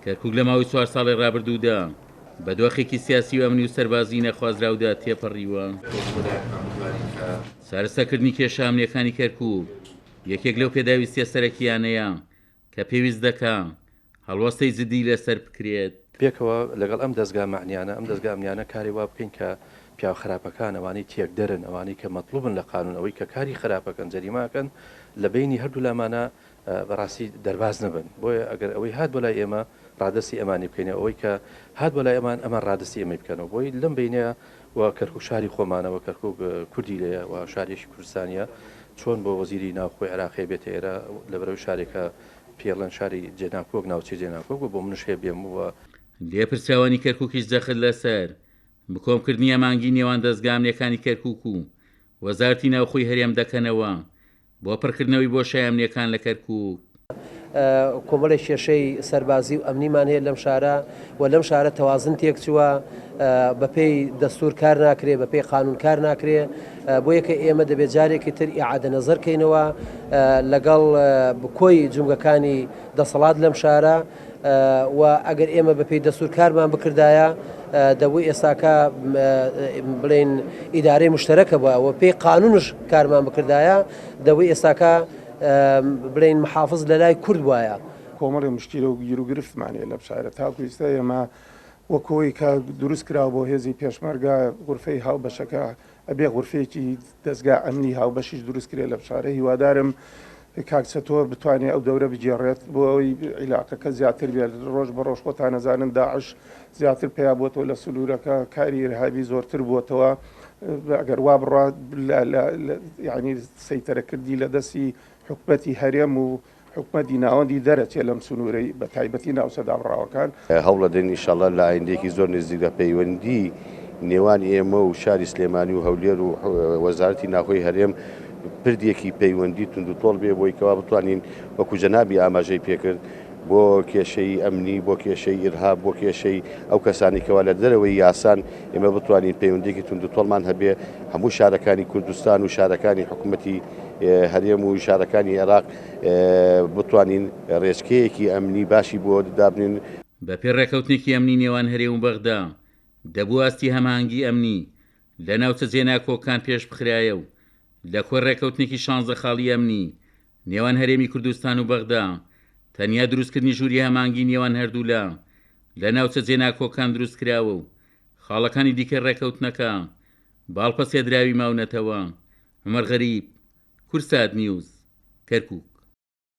کەرکوک لە ماوەی چوار ساڵی ڕابردوودا بە دۆخێکی سیاسی و ئەمنی و سەربازیی نەخوازراودا تێپەڕیوە. چارەسەرکردنی کێشە ئەمنییەکانی کەرکوک یەکێک لەو پێداویستییە سەرەکییانەیە کە پێویست دەکا هەڵوەستەی جددی لەسەر بکرێت. پێکەوە لەگەڵ ئەم دەزگا مەعنیانە، ئەم دەزگا ئەمنیانە کاری وا بکەین کە پیاو خراپەکان، ئەوانەی تێکدەرن، ئەوانەی کە مەتڵوبن لە قانون، ئەوەی کە کاری خراپ ئەکەن، جەریمە ئەکەن، لە بەینی هەردوو لامانا بەڕاستی دەرباز نەبن. بۆیە ئەگەر ئەوەی هات بۆ لای ئێمە ڕادەستی ئەمانی بکەینەوە، ئەوەی کە هات بۆ لای ئەمان، ئەمان ڕادەستی ئێمەی بکەنەوە. بۆی لەم بەینەیا و کەرکوک شاری خۆمانە و کەرکوک کوردی لێیە و شارێکی کوردستانیە، چۆن بۆ وەزیری ناوخۆی عێراق هەیە بێتە ئێرە، لەبەرئەوەی شارێکە پێڵێن شاری جێناکۆک، ناوچەی جێناکۆک و بۆ منش هەیە بێم و. لێپرسراوانی کەرکوکیش جەخت لەسەر بکۆمکردنی هەماهەنگی نێوان دەزگا ئەمنیەکانی کەرکوک و وەزارەتی ناوخۆی هەرێم دەکەنەوە بۆ پڕکردنەوەی بۆشای ئەمنیەکان لە کەرکوک. کۆمەڵێک کێشەی سەربازی و ئەمنیمان هەیە لەم شارە و لەم شارە تەوازن تێکچووە، بەپێی دەستور کار ناکرێ، بەپێی قانون کار ناکرێ، بۆیە کە ئێمە دەبێت جارێکی تر ئیعادە نەزەر کەینەوە لەگەڵ کۆی جومگەکانی دەسەڵات لەم شارە و ئەگەر ئێمە بەپێی دەستور کارمان بکردایە دەبوو ئێستاکە بڵێن ئیدارەی مشتەرەکە بووە و پێی قانونش کارمان بکردایە دەبوو ئێستاکە بڵێین محافز لە لای کورد وایە. کۆمەڵێ مشکیلە و گیروگرفتمان هەیە لەم شارە تاکو ئیستا ئێمە وەکو ئەوەی کە دروست کراوە بۆ هێزی پێشمەرگە غورفەی هاوبەشەکە ئەبێ غورفەیەکی دەزگا ئەمنی هاوبەشیش دروست کرێ لەم شارە هیوادارم کاک چەتۆ بتوانێ ئەو دەورە بگێڕێت بۆ ئەوەی عیلاقەکە زیاتر بێت ڕۆژ بە ڕۆژ خۆتان ئەزانن داعش زیاتر پەیا بۆتەوە لە سنوورەکە کاری ئیرهابی زۆرتر بۆتەوە ئەگەر وا بڕات یعنی سەیتەرەکردی لە دەستی حکومەتی هەرێم و حکومەتی ناوەندی دەرەچێ لەم سنوورەی بە تایبەتی ناوچە دابڕاوەکان. هەوڵەدەین ئیشەڵا لە ئایندەیەکی زۆر نزیکدا پەیوەندی نێوان ئێمە و شاری سلێمانی و هەولێر و وەزارەتی ناوخۆی هەرێم پردێکی پەیوەندی توندوتۆڵ بێ بۆی کەوا بتوانین وەکو جەنابی ئاماژەی پێکرد بۆ کێشەی ئەمنی، بۆ کێشەی ئیرهاب، بۆ کێشەی ئەو کەسانەی کەوا لە دەرەوەی یاسان، ئێمە بتوانین پەیوەندییەکی توندوتۆڵمان هەبێ، هەموو شارەکانی کوردستان و شارەکانی حکومەتی هەرێم و شارەکانی عێراق بتوانین ڕێچکەیەکی ئەمنی باشی بۆ دابنێین. بەپێی ڕێکەوتنێکی ئەمنی نێوان هەرێم و بەغدا، دەبوو ئاستی هەماهەنگی ئەمنی لە ناوچە جێناکۆکان پێشبخرایە و لە کۆی ڕێکەوتنێکی شانزە خاڵی ئەمنی نێوان هەرێمی کوردستان و بەغدا، تەنیا دروستکردنی ژووری هەماهەنگی نێوان هەردوولا لە ناوچە جێناکۆکان دروستکراوە و خاڵەکانی دیکەی ڕێکەوتنەکە باڵپەسێدراوی ماونەتەوە. عومەر غەریب، کوردسات نیوز، کەرکوک.